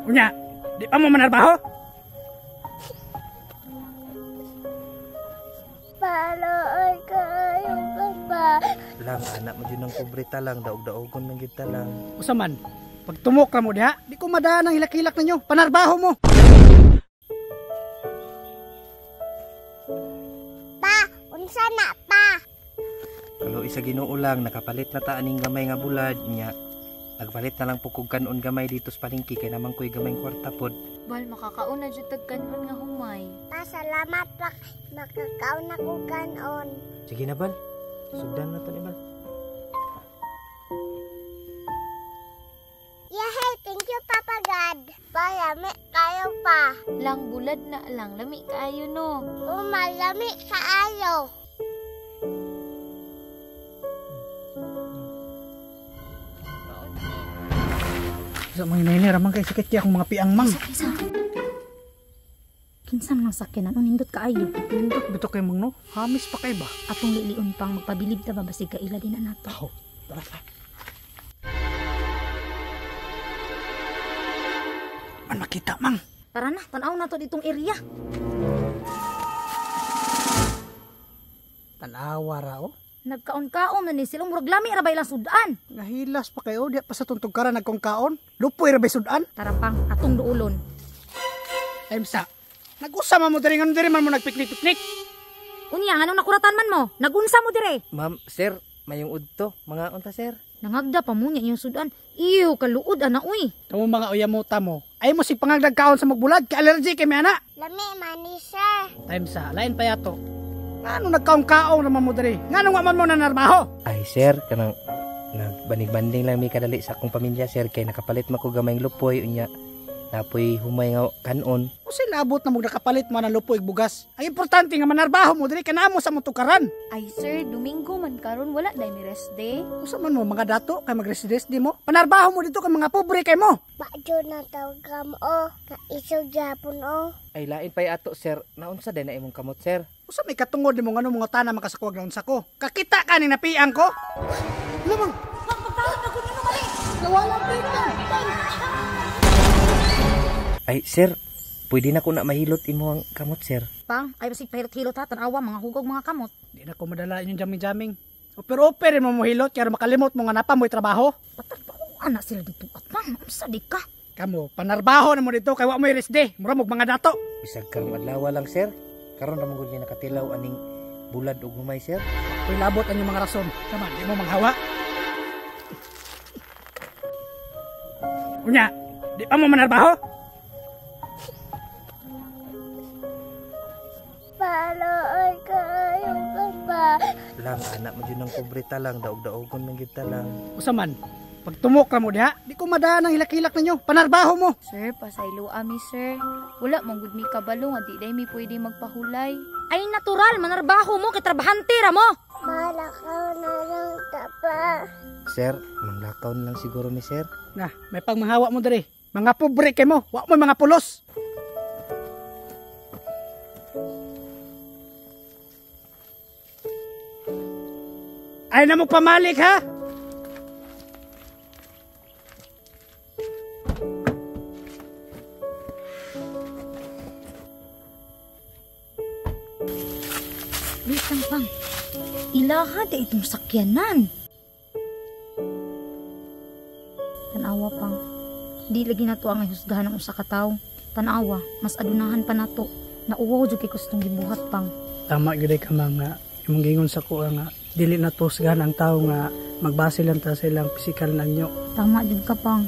Unya, di pa mo manarbaho? Paluoy kayo pa. Lang, anak mo dyan ng pobre ta lang, daog-daogon man gyud ta lang. Usa man, pag tumok ra mo diha, di ko madaan ang hilak-hilak ninyo. Panarbaho mo. Pa, unsa na pa? Kaluoy sa Ginoo lang, nakapalit na ta aning gamay nga bulad nya. Nagpalit na lang po kog kanon gamay dito sa palengke kay naman ko'y gamay kwarta pod. Bal, makakaon na jud tag kanon nga humay. Pa, salamat pa. Makakaon na ko kanon. Sige na bal, sugdan na to ni bal. Yehey, thank you Papa God. Pa, lami kayo pa. Lang bulad na lang, lami kaayo no. Umalami kaayo. Sa mga hinay ramang kay sakit kaya akong mga piang mang. Isa. Kinsa man ang sakyanan, unindot kaayo. Nindot bito kay mang no. Hamis pa kay ba? Atong liliun pang magpabilib ta ba basig kaila din na nato. Taho. Tara. Man makita mang. Tara na, tan-aw na to ditong area. Tanawa ra oh. Nagkaon-kaon na ni sila, murag lami ra ba ilang sudan. Nahilas pa kayo diha pa sa tuntugkaran nagkong kaon. Lupoy ra bay sudan. Tara pang, atong duulon. Time sa. Nag-usa man mo diri nganong diri man mo nagpiknik-piknik. Unya, nganong nakuratan man mo? Nagunsa mo dire? Ma'am, sir, mayong udto, mga unta sir. Nangagda pa mo niya inyong sudan. Iyo, kaluod ana uy. Kamo mga uyamuta mo. Ay mo sig pangagdag kaon sa magbulad kay allergy kay mi ana. Lami man ni sir. Time sa lain pa yato. Ngano nagkaon-kaon naman mo diri? Ngano nga man mo nanarbaho? Ay sir, kanang nagbanig-banding lang mi kadali sa akong pamilya sir kay nakapalit man ko gamayng lupoy unya. Napoy humay nga kanon. O sila abot na mo nakapalit man ang lupoy ug bugas. Ang importante nga manarbaho mo diri kanamo sa motukaran. Ay sir, Domingo man karon wala day mi rest day. Usa man mo mga dato kay magresidence di mo. Panarbaho mo dito kay mga pobre kay mo. Badyo na tawag o. Kaisog Japon o. Ay lain pay ato sir, naunsa day na imong kamot sir? Usa may katungod nimo ngano mga tanan makasakuwag na unsa ko. Kakita ka ning napiang ko. Lamang. Ay sir, pwede na ko na mahilot imo ang kamot sir. Pang, ay basig pahilot-hilot ha, tanawa mga hugog mga kamot. Di na ko madala inyong jaming-jaming. Oper-oper mo mohilot kaya makalimot mo nga napa mo'y trabaho. Patarbahoan na sila dito at pang, unsa di ka? Kamo, panarbaho na mo dito kay wa mo'y rest day. Mura mog mga dato. Bisag karong adlaw lang sir. Karon ra man gud mi nakatilaw aning bulad ug humay sir. Uy, labot ang inyong mga rason. Tama, di mo manghawa. Unya, di pa mo manarbaho? Paluoy kayo pa. Lang anak mo dyan ng pobre ta lang, daog-daogon man gyud ta lang. Usa man, pag tumok ra mo diha, di ko madaan ang hilak-hilak ninyo. Panarbaho mo. Sir, pasaylo ami sir. Wala man gud mi kabalo nga di day mi pwede magpahulay. Ay natural, manarbaho mo kay trabahante ra mo. Malakaw na lang tapa. Sir, manglakaw na lang siguro mi sir. Na, may pangmanghawa mo diri. Mga pobre kay mo, wa mo mga pulos. Ay na mo pamalik ha? Wait lang pang. Ilaha di itong sakyanan. Tanawa pang. Di lagi na to ang husgahan ng usa ka tawo. Tanawa, mas adunahan pa nato. Nauwaw jud kay gustong gibuhat pang. Tama gyud ka mga imong gingon sa kuha nga dili na to husgahan ang tawo nga magbase lang ta sa ilang pisikal na anyo. Tama jud ka pang.